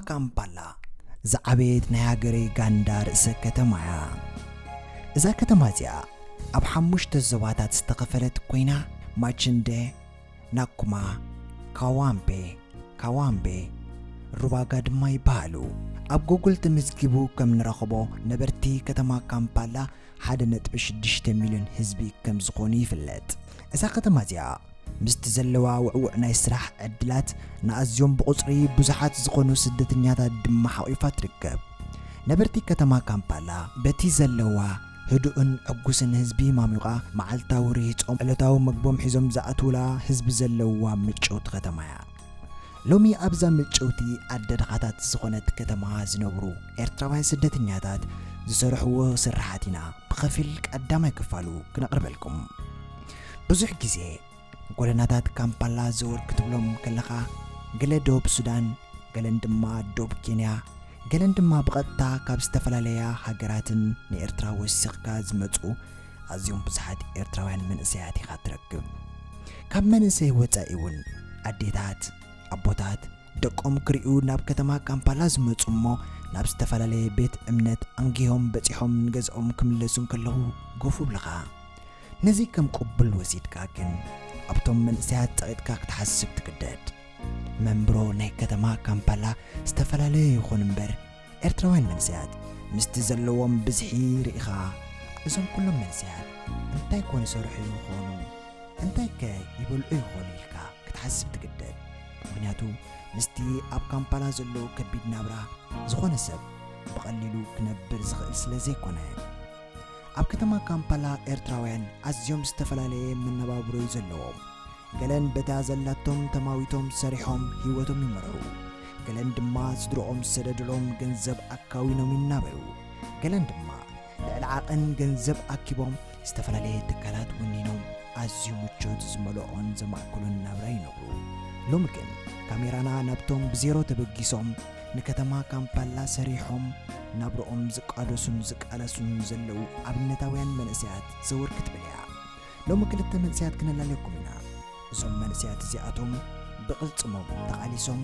ካምፓላ ዝዓበየት ናይ ሃገረ ዩጋንዳ ርእሰ ከተማ እያ። እዛ ከተማ እዚኣ ኣብ ሓሙሽተ ዞባታት ዝተኸፈለት ኮይና፣ ማችንደ፣ ናኩማ፣ ካዋምቤ፣ ካዋምቤ፣ ሩባጋ ድማ ይበሃሉ። ኣብ ጉግል ተመዝጊቡ ከም ንረኽቦ፣ ነበርቲ ከተማ ካምፓላ ሓደ ነጥቢ ሽዱሽተ ሚልዮን ህዝቢ ከም ዝኾኑ ይፍለጥ። እዛ ከተማ እዚኣ ምስቲ ዘለዋ ውዕዉዕ ናይ ስራሕ ዕድላት፣ ንኣዝዮም ብቑጽሪ ብዙሓት ዝኾኑ ስደተኛታት ድማ ሓቒፋ ትርከብ። ነበርቲ ከተማ ካምፓላ በቲ ዘለዋ ህዱእን ዕጉስን ህዝቢ ማሚቓ፣ መዓልታዊ ርሂጾም ዕለታዊ መግቦም ሒዞም ዝኣትውላ ህዝቢ ዘለዋ ምጭውቲ ከተማ እያ። ሎሚ ኣብዛ ምጭውቲ ኣደ ድኻታት ዝኾነት ከተማ ዝነብሩ ኤርትራውያን ስደተኛታት ዝሰርሕዎ ስርሓት ኢና ብኸፊል ቀዳማይ ክፋሉ ክነቕርበልኩም። ብዙሕ ግዜ ጎደናታት ካምፓላ ዘወር ክትብሎም ከለኻ፣ ገለ ዶብ ሱዳን፣ ገለን ድማ ዶብ ኬንያ፣ ገለን ድማ ብቐጥታ ካብ ዝተፈላለያ ሃገራትን ንኤርትራ ወሲኽካ ዝመጹ ኣዝዮም ብዙሓት ኤርትራውያን መንእሰያት ኢኻ ትረክብ። ካብ መንእሰይ ወጻኢ እውን ኣዴታት፣ ኣቦታት፣ ደቆም ክሪኡ ናብ ከተማ ካምፓላ ዝመጹ እሞ፣ ናብ ዝተፈላለየ ቤት እምነት ኣንጊሆም በጺሖም ንገዝኦም ክምለሱ እንከለዉ ጎፍ ይብሉኻ። ነዚ ከም ቅቡል ወሲድካ ግን፣ ኣብቶም መንእሰያት ጸቒጥካ ክትሓስብ ትግደድ። መንብሮ ናይ ከተማ ካምፓላ ዝተፈላለየ ይኹን እምበር፣ ኤርትራውያን መንእሰያት ምስቲ ዘለዎም ብዝሒ ርኢኻ፣ እዞም ኩሎም መንእሰያት እንታይ ኮን ይሰርሑ ይኾኑ? እንታይ ከ ይበልዑ ይኾኑ ኢልካ ክትሓስብ ትግደድ። ምኽንያቱ ምስቲ ኣብ ካምፓላ ዘሎ ከቢድ ናብራ ዝኾነ ሰብ ብቐሊሉ ክነብር ዝኽእል ስለ ዘይኮነ። ኣብ ከተማ ካምፓላ ኤርትራውያን ኣዝዮም ዝተፈላለየ መነባብሮ እዩ ዘለዎም። ገለን በታ ዘላቶም ተማዊቶም ሰሪሖም ህይወቶም ይመርሑ። ገለን ድማ ስድርኦም ዝሰደድሎም ገንዘብ ኣካዊኖም ይናበሩ። ገለን ድማ ልዕሊ ዓቐን ገንዘብ ኣኪቦም ዝተፈላለየ ትካላት ወኒኖም ኣዝዩ ምቾት ዝመልኦን ዘማእክሉን ናብራ ይነብሩ። ሎሚ ግን ካሜራና ናብቶም ብዜሮ ተበጊሶም ንከተማ ካምፓላ ሰሪሖም ናብርኦም ዝቃደሱን ዝቃለሱን ዘለዉ ኣብነታውያን መንእሰያት ዘወር ክትብል እያ። ሎሚ ክልተ መንእሰያት ክነላልየኩም ኢና። እዞም መንእሰያት እዚኣቶም ብቕልጽሞም ተቓሊሶም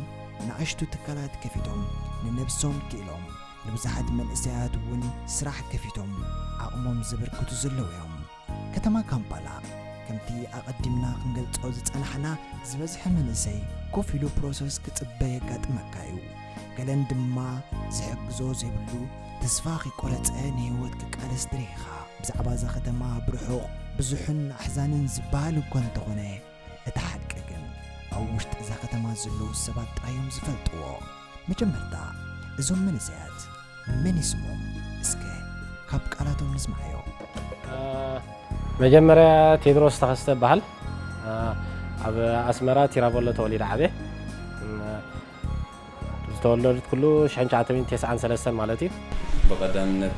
ንኣሽቱ ትካላት ከፊቶም ንነብሶም ክኢሎም ንብዙሓት መንእሰያት እውን ስራሕ ከፊቶም ዓቕሞም ዘበርክቱ ዘለዉ እዮም። ከተማ ካምፓላ ከምቲ ኣቐዲምና ክንገልጾ ዝጸናሕና ዝበዝሐ መንእሰይ ኮፍ ኢሉ ፕሮሰስ ክጽበ የጋጥመካ እዩ። ገለን ድማ ዝሕግዞ ዘይብሉ ተስፋ ከይቆረጸ ንህይወት ክቃለስ ትርኢ ኢኻ። ብዛዕባ እዛ ከተማ ብርሑቕ ብዙሕን ኣሕዛንን ዝበሃል እኳ እንተኾነ፣ እቲ ሓቂ ግን ኣብ ውሽጢ እዛ ከተማ ዘለዉ ሰባት ጥራይ እዮም ዝፈልጥዎ። መጀመርታ እዞም መንእሰያት መን እዩ ስሞም? እስከ ካብ ቃላቶም ንስምዓዮ። መጀመርያ ቴድሮስ ተኸስተ እበሃል። ኣብ ኣስመራ ቲራቮሎ ተወሊደ ዓብየ። ዝተወለድኩሉ ሽሕን ትሽዓተ ሚእትን ተስዓን ሰለስተን ማለት እዩ። ብቐዳምነት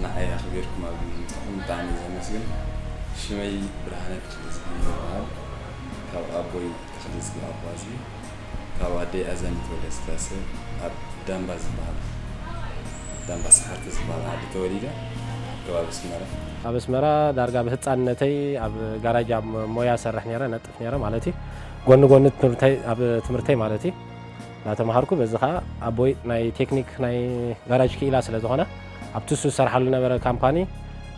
ንዓይ ኣኽቢርኩም ኣብ ምምጻእኩም ብጣዕሚ እየ ዘመስግን። ሽመይ ብርሃነ ተኽለዝጊ ይበሃል። ካብ ኣቦይ ተኽለዝጊ ኣባዝጊ፣ ካብ ኣደይ ኣዛሚት ወልደስላሰ ኣብ ዳምባ ዝበሃል፣ ዳምባ ሰሓርቲ ዝበሃል ዓዲ ተወሊደ፣ ከባቢ ኣስመራ። ኣብ ኣስመራ ዳርጋ ብህጻንነተይ ኣብ ጋራጅ ኣብ ሞያ ሰርሕ ነይረ፣ ነጥፍ ነይረ ማለት እዩ። ጎኒ ጎኒ ትምህርተይ፣ ኣብ ትምህርተይ ማለት እዩ። እናተምሃርኩ በዚ ከዓ ኣቦይ ናይ ቴክኒክ ናይ ጋራጅ ክኢላ ስለ ዝኾነ ኣብቲ እሱ ዝሰርሓሉ ነበረ ካምፓኒ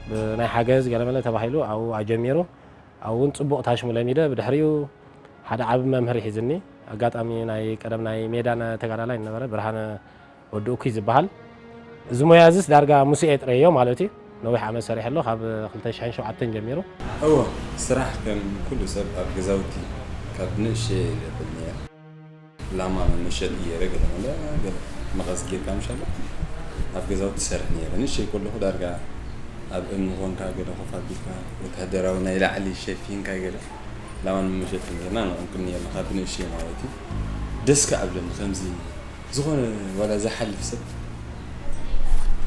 ብናይ ሓገዝ ገለመለ ተባሂሉ ኣብኡ ኣጀሚሩ ኣብኡ እውን ፅቡቕ ታሽሙ ለሚደ ብድሕሪኡ ሓደ ዓቢ መምህር ሒዝኒ ኣጋጣሚ ናይ ቀደም ናይ ሜዳነ ተጋዳላይ ነበረ ብርሃነ ወዲ እኩይ ዝበሃል እዚ ሞያ እዚስ ዳርጋ ሙስኤ ጥረዮ ማለት እዩ ነዊሕ ዓመት ሰሪሐ ኣሎ ካብ ክልተ ሽሕን ሸውዓተን ጀሚሩ እወ ስራሕ ከም ኩሉ ሰብ ኣብ ገዛውቲ ካብ ንእሸ ይለብል ነይረ ላማ መመሸጢ ገይረ ገለ መለ ገለ መቐስ ጌርካ ምሻለ ኣብ ገዛውቲ ሰርሕ ነይረ ንእሸይ ከለኹ ዳርጋ ኣብ እምኒ ኮንካ ገለ ኮፍ ኣቢልካ ወታደራዊ ናይ ላዕሊ ሸፊንካ ገለ ላማ መመሸጢ ጌርና ንቕምቅም ነይርና ካብ ንእሸይ ማለት እዩ ደስ ከዓብለኒ ከምዚ ዝኾነ ዋላ ዝሓልፍ ሰብ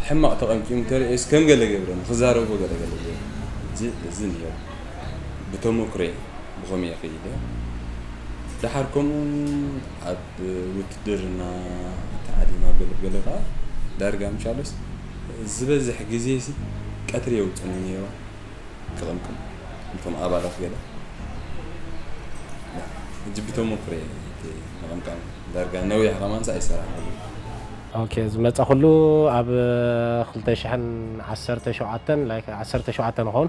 ሕማቕ ተቐምቂሙ እንተርእየስ ከም ገለ ገብረኒ ክዛረቦ ገለ ገለ ገብረ እዚ ነይሩ ብተመክሮየ ብኸመይ ክኢለ ደሓር ከምኡ እውን ኣብ ውትድርና ተዓሊማ ገለ ገለ ከዓ ዳርጋ ምሻለስ ዝበዝሕ ግዜ ሲ ቀትሪ የውፅኒ ነይሩ ክቕምቅም እቶም ኣባላት ገለ ሕጂ ብተመክሮየ ምቕምቃም ዳርጋ ነዊሕ ከማንስ ኣይሰራሕኩሉ። ኦኬ፣ ዝመፀ ኩሉ ኣብ ክልተ ሽሕን ዓሰርተ ሸውዓተን፣ like ዓሰርተ ሸውዓተ ንኸውን።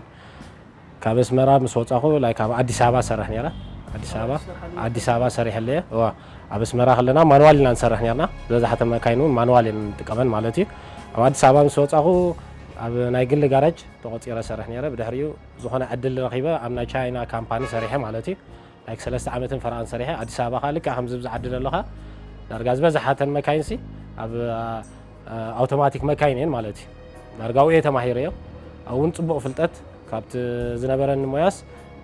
ካብ ኣስመራ ምስ ወፃኹ፣ like ኣብ ኣዲስ ኣበባ ሰርሕ ነይረ። ኣዲስ ኣበባ ኣዲስ ኣበባ ሰሪሐለየ። እዋ፣ ኣብ ኣስመራ ከለና ማንዋል ኢና ንሰርሕ ነርና። ዝበዛሕተ መካይን እውን ማንዋል ኢና ንጥቀመን ማለት እዩ። ኣብ ኣዲስ ኣበባ ምስ ወፃኹ ኣብ ናይ ግሊ ጋራጅ ተቆፂረ ሰርሕ ነይረ። ብድሕሪኡ ዝኾነ ዕድል ረኺበ ኣብ ናይ ቻይና ካምፓኒ ሰሪሐ ማለት እዩ። like ሰለስተ ዓመትን ፈረቓን ሰሪሐ ኣዲስ ኣበባ ከዓ ልክዕ ከምዚ ብዝዓዲ ዘለኻ ዳርጋ ዝበዝሓተን መካይንሲ ኣብ ኣውቶማቲክ መካይን እየን ማለት እዩ። ዳርጋ ኣብኡ እየ ተማሂረዮ። ኣብኡ እውን ፅቡቕ ፍልጠት ካብቲ ዝነበረኒ ሞያስ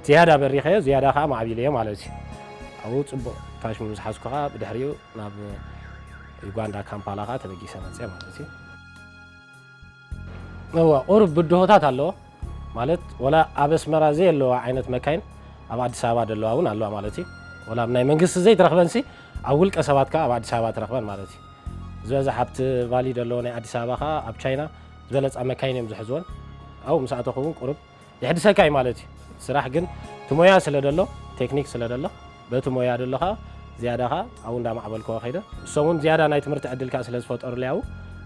ዝያዳ በሪኸዮ፣ ዝያዳ ከዓ ማዕቢለዮ ማለት እዩ። ኣብኡ ፅቡቕ ካሽ ምስ ሓዝኩ ከዓ ብድሕሪኡ ናብ ዩጋንዳ ካምፓላ ከዓ ተበጊሰ መፅየ ማለት እዩ። እዋ ቁሩብ ብድሆታት ኣለዎ ማለት ወላ ኣብ ኣስመራ ዘየለዋ ዓይነት መካይን ኣብ ኣዲስ ኣበባ ደለዋ እውን ኣለዋ ማለት እዩ። ወላ ኣብ ናይ መንግስቲ ዘይትረኽበንሲ ኣብ ውልቀ ሰባት ከዓ ኣብ ኣዲስ ኣበባ ትረኽበን ማለት እዩ። ዝበዝሕ ኣብቲ ቫሊ ደለዎ ናይ ኣዲስ ኣበባ ከዓ ኣብ ቻይና ዝበለፃ መካይን እዮም ዝሕዝወን። ኣብኡ ምስ ኣተኹ እውን ቁሩብ የሕድሰካ እዩ ማለት እዩ። ስራሕ ግን እቲ ሞያ ስለ ደሎ፣ ቴክኒክ ስለ ደሎ፣ በቲ ሞያ ደሎ ከዓ ዝያዳ ከዓ ኣብኡ እንዳማዕበልክዎ ከይደ። እሶም እውን ዝያዳ ናይ ትምህርቲ ዕድል ከዓ ስለ ዝፈጠሩለይ ኣብኡ፣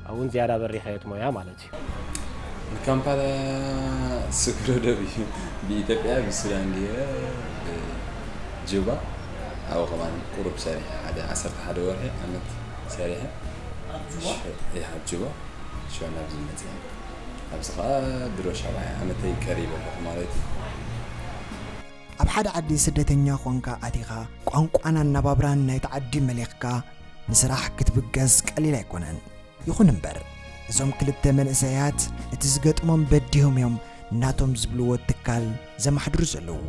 ኣብኡ እውን ዝያዳ በሪኸዮ እቲ ሞያ ማለት እዩ። ንካምፓላ ስግሮ ደብ እዩ። ብኢትዮጵያ ብሱዳን ገይረ ብጁባ ኣብኡ ከማን ቁሩብ ሰሪሐ ሓደ ዓሰርተ ሓደ ወርሒ ዓመት ሰሪሐ። ኣብ ጁባ? ሸ- እየ ኣብ ጁባ ሽዑ ናብዚ መፅእ። ኣብዚ ከዓ ድሮ ሻብዓይ ዓመተይ ቀሪበ ኣለኹ ማለት እዩ። ኣብ ሓደ ዓዲ ስደተኛ ኾንካ ኣቲኻ ቋንቋን ኣነባብራን ናይቲ ዓዲ መሊኽካ ንስራሕ ክትብገስ ቀሊል ኣይኮነን። ይኹን እምበር እዞም ክልተ መንእሰያት እቲ ዝገጥሞም በዲሆም እዮም ናቶም ዝብልዎ ትካል ዘማሕድሩ ዘለዉ።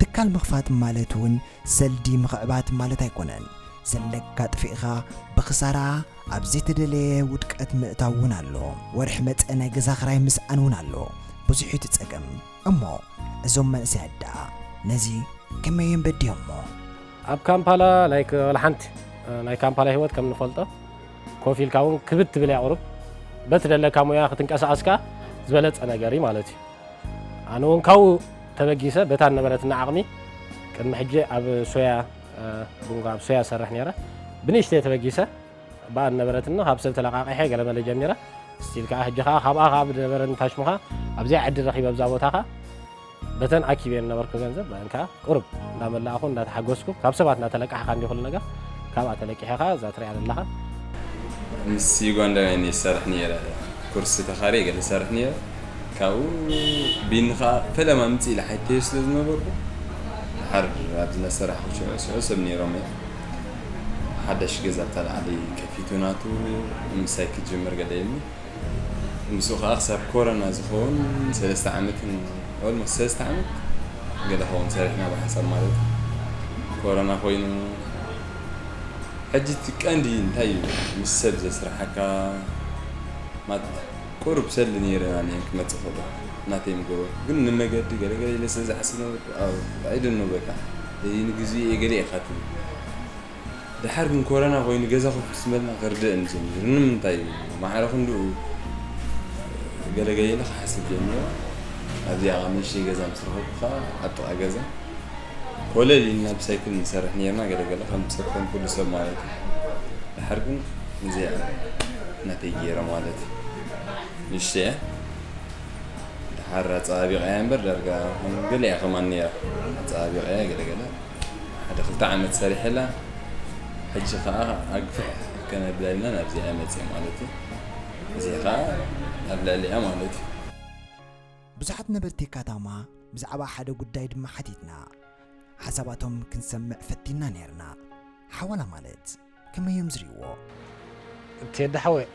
ትካል ምኽፋት ማለት እውን ሰልዲ ምኽዕባት ማለት ኣይኮነን። ዘለካ ጥፊእኻ ብኽሳራ ኣብ ዘይተደለየ ውድቀት ምእታው እውን ኣሎ። ወርሒ መጸ ናይ ገዛ ኽራይ ምስኣን እውን ኣሎ። ብዙሕ እዩ እቲ ጸገም። እሞ እዞም መንእሰያት ደኣ ነዚ ከመይ እዮም በዲሆሞ? ኣብ ካምፓላ like ወላ ሓንቲ ናይ ካምፓላ ህይወት ከም ንፈልጦ ኮፍ ኢልካ እውን ክብድ ትብል እያ ቁሩብ። በቲ ደለካ ሙያ ክትንቀሳቐስካ ዝበለጸ ነገር እዩ ማለት እዩ። ኣነ እውን ካብኡ ተበጊሰ በታ ነበረትና ዓቕሚ ቅድሚ ሕጂ ኣብ ሶያ ቡንጋ ኣብ ሶያ ሰርሕ ነይረ። ብንእሽተይ ተበጊሰ ብኣ ነበረትና ካብ ሰብ ተለቃቂሐ ገለመለ ጀሚረ። ስቲል ከዓ ሕጂ ከዓ ካብኣ ካብ ነበረኒ ታሽሙኻ ኣብዚኣ ዕድል ረኺበ ኣብዛ ቦታ ከዓ በተን ኣኪበ ዝነበርኩ ገንዘብ ብኣን ከዓ ቁሩብ እንዳመላእኹ እንዳተሓጎስኩ ካብ ሰባት እንዳተለቃሕካ እንዲ ኩሉ ነገር ካብኣ ተለቂሕኻ እዛ ትሪኣ ዘለኻ። ምስ ዩጋንዳውያን እየ ዝሰርሕ ነይረ። ኩርሲ ተኻርየ ገለ ዝሰርሕ ነይረ። ካብኡ ቢኒ ከዓ ፈለማ ምፅእ ኢለ ሓይተዮ ስለ ዝነበርኩ ድሓር ኣብዚ እናሰራሕኩ ሽዑ ሽዑ ሰብ ነይሮም እየ። ሓዳሽ ገዛ ኣብታ ላዕሊ ከፊቱ ናቱ ምሳይ ክጅምር ገለ ኢልኒ። ምስኡ ከዓ ክሳብ ኮረና ዝኸውን ሰለስተ ዓመትን ኦልሞስት ሰለስተ ዓመት ገለ ኸውን ሰሪሕና ብሓንሳብ ማለት እዩ። ኮረና ኮይኑ ሕጂ እቲ ቀንዲ እንታይ እዩ ምስ ሰብ ዘስርሓካ ማለት ቁሩብ ሰሊ ነይረና እየን ክመፅእ ከሎ ናተይ ምገበርኩ ግን ንመገዲ ገለገለ ኢለ ስለ ዝሓስብ ነበርኩ ኣይደኖ በቃ ንግዜ ገለ ኢኻ ትብል ድሓር ግን ኮረና ኮይኑ ገዛ ኮፍ ምስ በልና ክርደእኒ ጀሚሩ። ንምንታይ እዩ? ማዕረ ክንድኡ ገለገለ ኢለ ክሓስብ ጀሚረ። ኣብዚኣ ኸኣ ንእሽተይ ገዛ ምስ ረኸብኩ ኸኣ ኣብ ጥቓ ገዛ ኮለል ኢልና ብሳይክል ንሰርሕ ኔርና። ገለገለ ከም ሰብ ከም ኩሉ ሰብ ማለት እዩ። ድሓር ግን እዚኣ ናተይ ገይረ ማለት እዩ። ንእሽተይ እያ። ድሓር ኣጸባቢቐያ እምበር ዳርጋ ከም ገሊኣ ከማን ነይራ። ኣጸባቢቐያ ገለገለ ሓደ ክልተ ዓመት ሰሪሐላ። ሕጂ ኸኣ ኣግፍሕ ከነብላ ኢልና ናብዚኣ መጽየ ማለት እዩ። እዚ ኸኣ ኣብ ልዕሊኣ ማለት እዩ። ብዙሓት ነበርቲ ካታማ ብዛዕባ ሓደ ጉዳይ ድማ ሓቲትና። ሓሳባቶም ክንሰምዕ ፈቲና ነይርና። ሓወላ ማለት ከመይ እዮም ዝርእይዎ? ቴዲ ሓወይ፣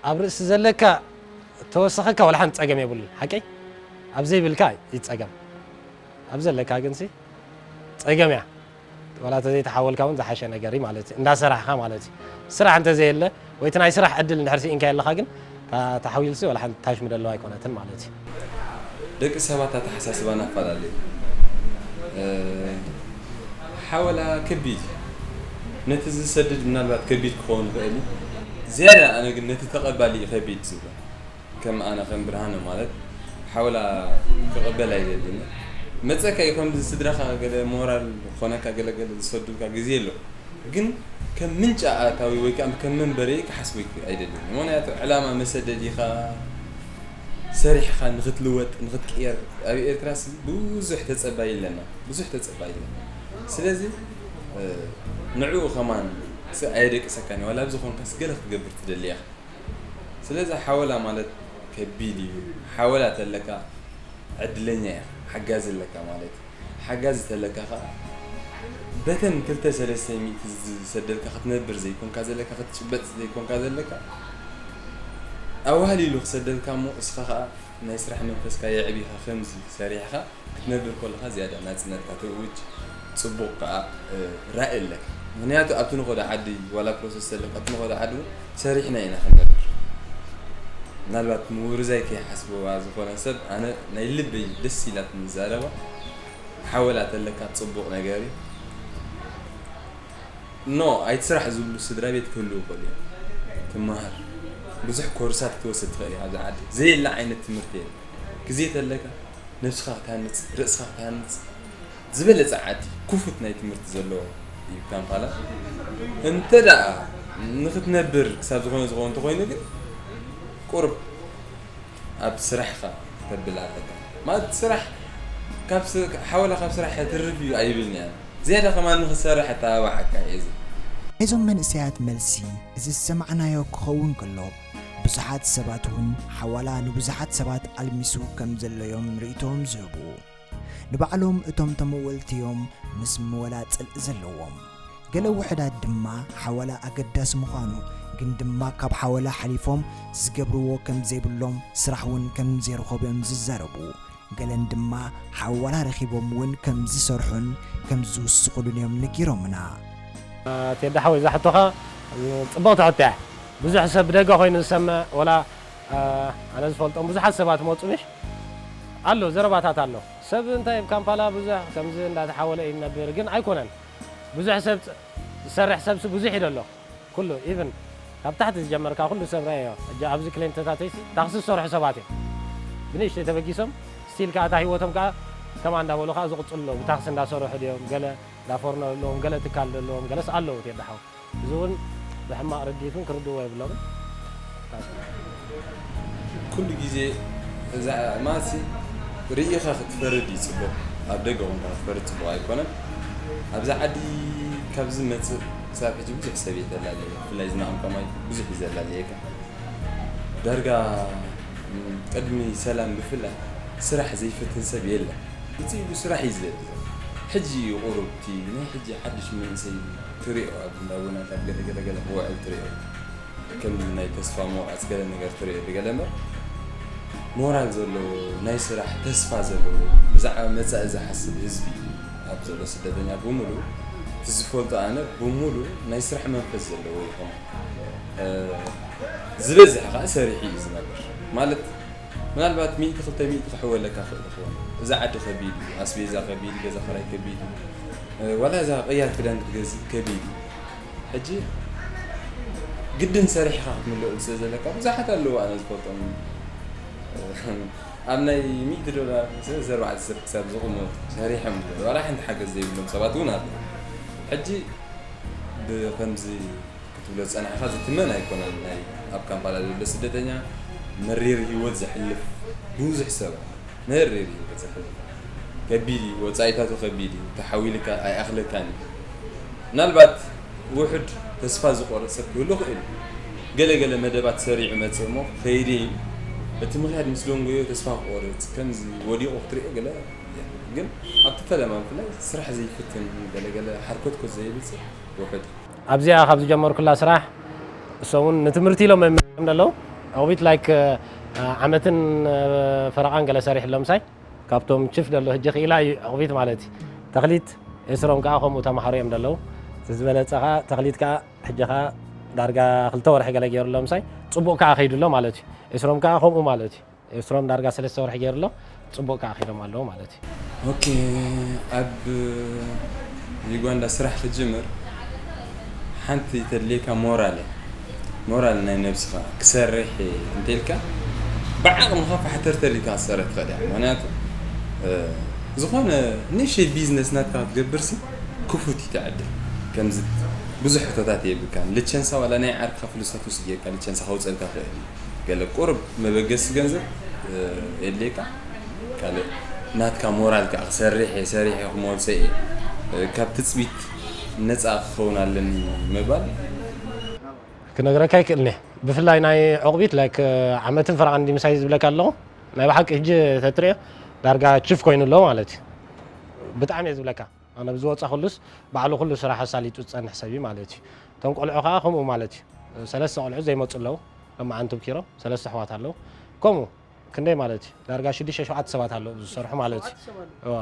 ኣብ ርእሲ ዘለካ ተወሰኸካ ወላ ሓንቲ ጸገም የብሉን። ሓቀይ? ኣብ ዘይብልካ እዩ ጸገም። ኣብ ዘለካ ግንሲ ጸገም እያ። ዋላ ተዘይተሓወልካ እውን ዝሓሸ ነገር እዩ ማለት እዩ። እንዳሰራሕኻ ማለት እዩ። ስራሕ እንተዘየለ ወይ እቲ ናይ ስራሕ ዕድል እንድሕር ስኢንካ ኣለኻ ግን እታ ተሓዊልሲ ዋላ ሓንቲ ታሽሚ ደለዋ ኣይኮነትን ማለት እዩ። ደቂ ሰባት ኣተሓሳስባና ኣፈላለዩ። ሓወላ ከቢድ እዩ። ነቲ ዝሰድድ ምናልባት ከቢድ ክኸውን ይኽእል እዩ። ዝያዳ ኣነ ግን ነቲ ተቐባሊ እዩ ከቢድ ዝብሎ። ከም ኣነ ከም ብርሃነ ማለት ሓወላ ክቕበል ኣይደልን። መጸካ እዩ ከም ስድራኻ ገለ ሞራል ክኾነካ ገለ ገለ ዝሰዱልካ ግዜ ኣሎ። ግን ከም ምንጪ ኣታዊ ወይ ከዓ ከም መንበሪ ክሓስቦ ኣይደልን። ምኽንያቱ ዕላማ መሰደዲኻ ሰሪሕኻ ንኽትልወጥ ንኽትቅየር ኣብ ኤርትራስ ብዙሕ ተጸባይ ኣለና፣ ብዙሕ ተጸባይ ኣለና። ስለዚ ንዕኡ ከማን ኣየደቅሰካን ዋላ ኣብዚ ኾንካስ ገለ ክትገብር ትደሊ ኢኻ። ስለዚ ሓወላ ማለት ከቢድ እዩ። ሓወላ ተለካ ዕድለኛ ኢኻ፣ ሓጋዚ ኣለካ ማለት እዩ። ሓጋዚ ተለካ ኸዓ በተን ክልተ ሰለስተ ሚእቲ ዝሰደልካ ክትነብር ዘይኮንካ ዘለካ፣ ክትጭበጥ ዘይኮንካ ዘለካ፣ ኣዋህሊሉ ክሰደልካ እሞ እስኻ ኸዓ ናይ ስራሕ መንፈስካ የዕቢኻ ከምዚ ሰሪሕኻ ክትነብር ከለኻ ዝያዳ ናጽነትካ ተእውጅ፣ ጽቡቕ ከኣ ራኢ ኣለካ። ምኽንያቱ ኣብቲ ንኸዶ ዓዲ ዋላ ፕሮሰስ ዘለካ ኣብቲ ንኸዶ ዓዲ እውን ሰሪሕና ኢና ክንነብር። ምናልባት ምውርዛይ ከይሓስብዋ ዝኾነ ሰብ ኣነ ናይ ልበይ ደስ ኢላትኒ ዝዛረባ ሓወላ ተለካ ጽቡቕ ነገር እዩ። ኖ ኣይትስራሕ ዝብሉ ስድራ ቤት ክህልዉ ይኽእሉ እዮም። ትመሃር ብዙሕ ኮርሳት ክትወስድ ትኽእል ኢኻ ኣብዚ ዓዲ ዘየለ ዓይነት ትምህርቲ የለ። ግዜ ተለካ ነብስኻ ክትሃንጽ፣ ርእስኻ ክትሃንጽ ዝበለጸ ዓዲ ክፉት ናይ ትምህርቲ ዘለዎ እዩ ካምፓላ። እንተ ደኣ ንኽትነብር ክሳብ ዝኾነ ዝኾነ እንተኾይኑ ግን ቁሩብ ኣብ ስራሕኻ ተብል ኣለካ። ማለት ስራሕ ካብ ስ- ሓወላ ካብ ስራሕ ትርፍ እዩ ኣይብልንያ። ዝያዳ ከማን ንኽትሰርሕ ኣተባባዓካ እየ እዚ። ናይዞም መንእሰያት መልሲ እዚ ዝሰማዕናዮ ክኸውን ከሎ፣ ብዙሓት ሰባት እውን ሓዋላ ንብዙሓት ሰባት ኣልሚሱ ከም ዘሎ እዮም ርእይቶኦም ዝህቡ። ንባዕሎም እቶም ተመወልቲ እዮም ምስ ምወላ ጽልኢ ዘለዎም። ገለ ውሑዳት ድማ ሓዋላ ኣገዳሲ ምዃኑ፣ ግን ድማ ካብ ሓዋላ ሓሊፎም ዝገብርዎ ከም ዘይብሎም፣ ስራሕ እውን ከም ዘይረኸቡ እዮም ዝዛረቡ። ገለን ድማ ሓዋላ ረኺቦም እውን ከም ዝሰርሑን ከም ዝውስኹሉን እዮም ነጊሮምና። ቴዲ ሓወይ፣ እዛ ሕቶኻ ጽብቕቲ ሕቶ እያ። ብዙሕ ሰብ ብደገ ኮይኑ ዝሰምዕ፣ ወላ ኣነ ዝፈልጦም ብዙሓት ሰባት መጹ፣ ምሽ ኣሎ፣ ዘረባታት ኣሎ። ሰብ እንታይ ኣብ ካምፓላ ብዙሕ ከምዚ እንዳተሓወለ እዩ ዝነብር፣ ግን ኣይኮነን። ብዙሕ ሰብ ዝሰርሕ ሰብሲ ብዙሕ እዩ ዘሎ። ኩሉ ኢቭን ካብ ታሕቲ ዝጀመርካ ኩሉ ሰብ ረኣዮ። ሕጂ ኣብዚ ክሌን ተታተይሲ ታክሲ ዝሰርሑ ሰባት እዮም። ብንእሽተይ ተበጊሶም ስቲል ከኣ እታ ህይወቶም ከኣ ከምኣ እንዳበሉ ከኣ ዝቕጽሉ ኣለዉ። ብታክሲ እንዳሰርሑ ድዮም፣ ገለ እንዳፎርኖ ኣለዎም፣ ገለ ትካል ዘለዎም፣ ገለስ ኣለዉ። ቴዲ ሓው፣ እዚ እውን ብሕማቕ ርድኢት እውን ክርድእዎ የብሎምን። ኩሉ ግዜ እዛ ማሲ ርኢኻ ክትፈርድ እዩ ጽቡቕ። ኣብ ደገ ኾንካ ክትፈርድ ጽቡቕ ኣይኮነን። ኣብዛ ዓዲ ካብ ዝመጽእ ክሳብ ሕጂ ብዙሕ ሰብ እየ ዘላለየ፣ ብፍላይ ዝናኣም ከማይ ብዙሕ እዩ ዘላለየካ። ዳርጋ ቅድሚ ሰላም ብፍላይ ስራሕ ዘይፈትን ሰብ የለን። ውፅእ ኢሉ ስራሕ እዩ ዝደሊ ዘሎ። ሕጂ እዩ ቁሩብ እቲ ናይ ሕጂ ሓድሽ መንእሰይ ትሪኦ ኣብ እንዳጎናታት ገለ ገለ ገለ ክውዕል ትሪኦ። ከምዚ ናይ ተስፋ ምቑራፅ ገለ ነገር ትሪኦ ገለ እምበር ሞራል ዘለዎ ናይ ስራሕ ተስፋ ዘለዎ ብዛዕባ መፃኢ ዝሓስብ ህዝቢ ኣብ ዘሎ ስደተኛ ብምሉእ እቲ ዝፈልጦ ኣነ ብምሉእ ናይ ስራሕ መንፈስ ዘለዎ ይኾን ዝበዝሕ ከዓ ሰሪሑ እዩ ዝነብር ማለት ምናልባት ሚእቲ ክልተ ሚእቲ ክሕወለካ ክእል ይኸውን። እዛ ዓዲ ከቢድ እዩ፣ ኣስቤዛ ከቢድ እዩ፣ ገዛ ክራይ ከቢድ እዩ፣ ዋላ እዛ ቅያር ክዳን ክትገዝእ ከቢድ እዩ። ሕጂ ግድን ሰሪሕኻ ክትምልኦ ስለ ዘለካ ብዙሓት ኣለዉ ኣነ ዝፈልጦም ኣብ ናይ ሚእቲ ዶላር ስለዚ ኣርባዕተ ሰብ ክሳብ ዝቕመጡ ሰሪሖም ዝብሉ ዋላ ሓንቲ ሓገዝ ዘይብሎም ሰባት እውን ኣለዉ። ሕጂ ብከምዚ ክትብሎ ዝጸናሕኻ ዝትመን ኣይኮነን። ናይ ኣብ ካምፓላ ዘሎ ስደተኛ መሪር ህይወት ዘሕልፍ ብዙሕ ሰብ ኣሎ። መሪር ህይወት ዘሕልፍ ከቢድ እዩ። ወጻኢታቱ ከቢድ እዩ። ተሓዊልካ ኣይኣኽለካን እዩ። ምናልባት ውሑድ ተስፋ ዝቆርጽ ሰብ ክህሉ ይኽእል እዩ። ገለ ገለ መደባት ሰሪዑ መጽእ እሞ ከይደ እዩ። እቲ ምኽያድ ምስ ደንጎዮ ተስፋ ክቆርጽ ከምዚ ወዲቑ ክትሪኦ ገለ ግን ኣብቲ ፈለማ ብፍላይ ስራሕ ዘይፍትን ገለ ገለ ሓርኮትኮት ዘይብል ሰብ ውሑድ። ኣብዚኣ ካብ ዝጀመርኩላ ስራሕ እሶም እውን ንትምህርቲ ኢሎም እዮም መፅኦም ዘለዉ። ዕቑቢት ላይክ ዓመትን ፈረቓን ገለ ሰሪሕሎም ሳይ ካብቶም ችፍ ደሎ ሕጂ ክኢላ እዩ ዕቑቢት ማለት እዩ። ተኽሊት ኤስሮም ከዓ ከምኡ ተምሃሮ እዮም ዘለዉ። እቲ ዝበለፀ ከዓ ተኽሊት ከዓ ሕጂ ከዓ ዳርጋ ክልተ ወርሒ ገለ ገይሩሎም ሳይ ፅቡቕ ከዓ ከይዱሎ ማለት እዩ። ኤስሮም ከዓ ከምኡ ማለት እዩ። ኤስሮም ዳርጋ ሰለስተ ወርሒ ገይሩሎ ፅቡቕ ከዓ ከይዶም ኣለዉ ማለት እዩ። ኦኬ ኣብ ዩጋንዳ ስራሕ ክጅምር ሓንቲ ተድልየካ ሞራል እያ። ሞራል ናይ ነብስኻ ክሰርሕ እንተልካ ብዓቕምኻ ፋሕተርተር ኢልካ ክትሰርሕ ትኽእል እያ። ምክንያቱ ዝኾነ ንእሽተይ ቢዝነስ ናትካ ክትገብርሲ ክፉት እዩ ትዕድል ከምዚ ብዙሕ ሕቶታት የብልካን። ልቸንሳ ዋላ ናይ ዓርክኻ ፍሉሳት ውስድ ጌርካ ልቸንሳ ከውፀልካ ክእል እዩ። ገለ ቁርብ መበገሲ ገንዘብ የድልየካ። ካልእ ናትካ ሞራል ከዓ ክሰርሕ እየ፣ ሰሪሐ ክመልሰ እየ፣ ካብ ትፅቢት ነፃ ክኸውን ኣለኒ ምባል። ክነግረካ ይክእልኒ። ብፍላይ ናይ ዕቑቢት ላይክ ዓመትን ፈረቓን እንዲ ምሳይ ዝብለካ ኣለኹ። ናይ ብሓቂ ሕጂ ተትሪኦ ዳርጋ ችፍ ኮይኑ ኣሎ ማለት እዩ። ብጣዕሚ እየ ዝብለካ። ኣነ ብዝወፃ ኩሉስ ባዕሉ ኩሉ ስራሕ ኣሳሊጡ ዝፀንሕ ሰብ እዩ ማለት እዩ። እቶም ቆልዑ ከዓ ከምኡ ማለት እዩ። ሰለስተ ቆልዑ ዘይመፁ ኣለዉ። ለማዓንቱ ብኪሮም ሰለስተ ኣሕዋት ኣለዉ። ከምኡ ክንደይ ማለት እዩ? ዳርጋ ሽዱሽተ ሸውዓተ ሰባት ኣለዉ ዝሰርሑ ማለት እዩ። እዋ።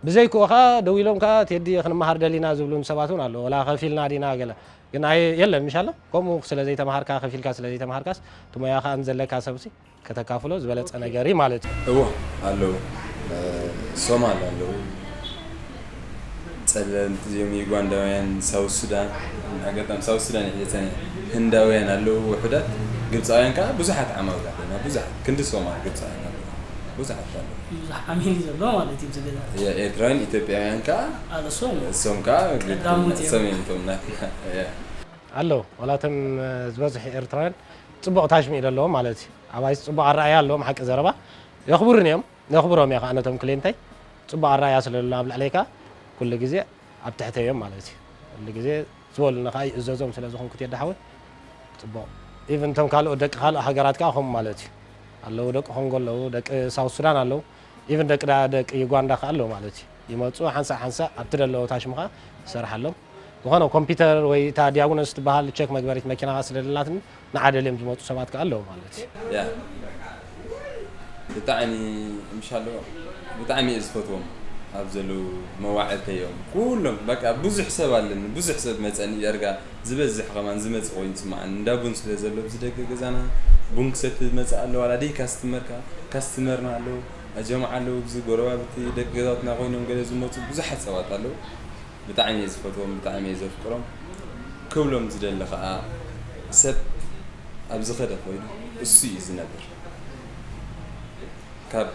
ብዘይክኡ ከዓ ደው ኢሎም ከዓ ቴዲ ክንመሃር ደሊና ዝብሉን ሰባት እውን ኣለዉ። ወላ ከፊልና ዲና ገለ ግን ኣይ የለን ምሽ ኣሎ። ከምኡ ስለ ዘይተምሃርካ ከፊልካ ስለ ዘይተምሃርካስ እቲ ሞያ ከዓ ንዘለካ ሰብሲ ከተካፍሎ ዝበለፀ ነገር እዩ ማለት እዩ። እዎ ኣለዉ። ሶማል ኣለዉ፣ ጸለምቲ እዚኦም ዩጋንዳውያን፣ ሳውት ሱዳን፣ ኣጋጣሚ ሳውት ሱዳን እየ ጸኒሐ፣ ህንዳውያን ኣለዉ ውሑዳት፣ ግብጻውያን ከኣ ብዙሓት ዓማዊል ኣለና፣ ብዙሓት ክንዲ ሶማል ግብጻውያን ኣለዉ፣ ብዙሓት ኣለዉ። ብዙሕ ዓሚል እዩ ዘሎ ማለት እዩ ኣብዚ ገዛ። ያ፣ ኤርትራውያን ኢትዮጵያውያን ከኣ ኣለ እሶም እዮም። እሶም ከኣ ቀዳሞት እዮም። እሶም እዮም እቶም ናትና። ያ። ኣለዉ ዋላቶም ዝበዝሑ ኤርትራውያን ጽቡቕ ታሽም እዩ ዘለዎም ማለት እዩ። ኣባይስ ጽቡቕ ኣረኣያ ኣለዎም ሓቂ ዘረባ የኽብሩን እዮም። ነኽብሮም እየ ከዓ ነቶም ክሌንተይ ፅቡቅ ኣራያ ስለሎ ኣብ ልዕለይ ከዓ ኩሉ ግዜ ኣብ ትሕተይ እዮም ማለት እዩ። ኩሉ ግዜ ዝበሉኒ ከዓ ይእዘዞም ስለ ዝኾንኩ ቴዲ ሓወይ ፅቡቅ ኢቭን እቶም ካልኦት ደቂ ካልእ ሃገራት ከዓ ከምኡ ማለት እዩ ኣለዉ ደቂ ኮንጎ ኣለዉ ደቂ ሳውት ሱዳን ኣለዉ ኢቭን ደቂ ደቂ ዩጋንዳ ከዓ ኣለዉ ማለት እዩ ይመፁ ሓንሳእ ሓንሳእ ኣብቲ ደለዎ ታሽም ከዓ ይሰርሓሎም ዝኾነ ኮምፒተር ወይ እታ ዲያግኖስ ትበሃል ቸክ መግበሪት መኪና ስለ ዘላትኒ ንዓ ደልዮም ዝመፁ ሰባት ከዓ ኣለዉ ማለት እዩ። ያ ብጣዕሚ ምሻሎ ብጣዕሚ እየ ዝፈትዎም ኣብ ዘለዉ መዋዕልተይ እዮም ኩሎም በቃ ብዙሕ ሰብ ኣለኒ ብዙሕ ሰብ መፀኒ ዳርጋ ዝበዝሕ ከማን ዝመፅእ ኮይኑ ይስምዓኒ እንዳ ቡን ስለ ዘሎ ኣብዚ ደገ ገዛና ቡን ክሰቲ ዝመፅእ ኣሎ ዋላ ደይ ካስትመርካ ካስትመርና ኣለዉ ጀምዓ ኣለዉ ኣብዚ ጎረባብቲ ደቂ ገዛውትና ኮይኖም ገለ ዝመፁ ብዙሓት ሰባት ኣለዉ ብጣዕሚ እየ ዝፈትዎም ብጣዕሚ እየ ዘፍቅሮም ክብሎም ዝደሊ ከዓ ሰብ ኣብ ዝኸደ ኮይኑ እሱ እዩ ዝነብር ካብ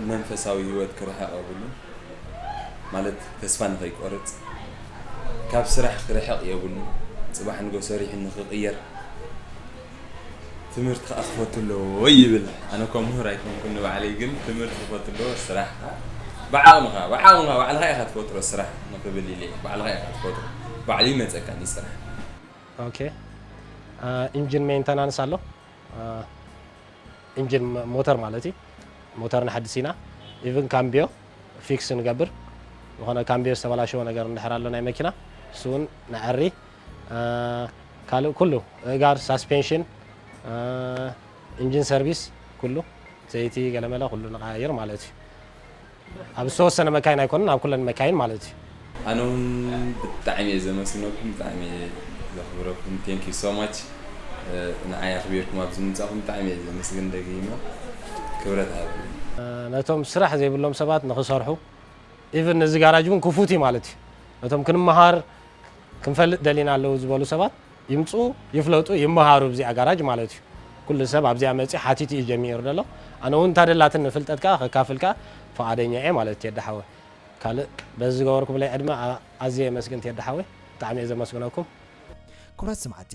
መንፈሳዊ ህይወት ክርሕቕ የብሉን ማለት ተስፋ ንኸይቆርፅ ካብ ስራሕ ክርሕቕ የብሉን ፅባሕ ንጎ ሰሪሑ ንኽቕየር ትምህርቲ ከዓ ክፈቱ ኣለዎ ይብል ኣነ እኳ ምሁር ኣይኮንኩን ንባዕለይ ግን ትምህርቲ ክፈቱ ኣለዎ ስራሕ ከዓ ብዓቕምኻ ብዓቕምኻ ባዕልኻ ኢኻ ትፈጥሮ ስራሕ ንኽብል ኢለ ባዕልኻ ኢኻ ትፈጥሮ ባዕሉ ይመፀካ ኒ ስራሕ ኦኬ ኢንጂን ሜንተናንስ ኣሎ ኢንጂን ሞተር ማለት እዩ ሞተር ንሓድስ ኢና ኢቭን ካምቢዮ ፊክስ ንገብር ዝኾነ ካምቢዮ ዝተበላሸወ ነገር እንድሕር ኣሎ ናይ መኪና እሱ እውን ንዐሪ ካልእ ኩሉ እጋር ሳስፔንሽን ኢንጂን ሰርቪስ ኩሉ ዘይቲ ገለመለ ኩሉ ንቀያይር ማለት እዩ ኣብ ዝተወሰነ መካይን ኣይኮንን ኣብ ኩለን መካይን ማለት እዩ ኣነ እውን ብጣዕሚ እየ ዘመስግነኩም ብጣዕሚ እየ ዘኽብረኩም thank you so much ንዓይ ኣኽቢርኩም ኣብዚ ምምፃእኩም ብጣዕሚ እየ ዘመስግን ደጊመ ክብረት ሃበኒ ነቶም ስራሕ ዘይብሎም ሰባት ንኽሰርሑ ኢቭን ነዚ ጋራጅ እውን ክፉት እዩ ማለት እዩ ነቶም ክንመሃር ክንፈልጥ ደሊና ኣለዉ ዝበሉ ሰባት ይምፅኡ ይፍለጡ ይመሃሩ ኣብዚኣ ጋራጅ ማለት እዩ ኩሉ ሰብ ኣብዚኣ መፂኡ ሓቲቱ እዩ ጀሚሩ ዘሎ ኣነ እውን እንታ ደላትኒ ፍልጠት ከዓ ከካፍል ከዓ ፍቓደኛ እየ ማለት እዩ ቴዲ ሓወ ካልእ በዚ ዝገበርኩምለይ ዕድመ ኣዝየ የመስግን ቴዲ ሓወ ብጣዕሚ እየ ዘመስግነኩም ክቡራት ሰማዕቲ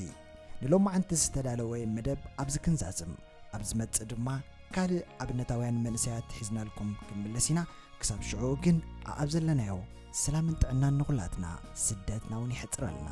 ንሎማዓንቲ ዝተዳለወ መደብ ኣብዚ ክንዛዝም ኣብ ዝመፅእ ድማ ካልእ ኣብነታውያን መንእሰያት ሒዝናልኩም ክንምለስ ኢና ክሳብ ሽዑ ግን ኣኣብ ዘለናዮ ሰላምን ጥዕናን ንኹላትና ስደትና እውን ይሕፅረልና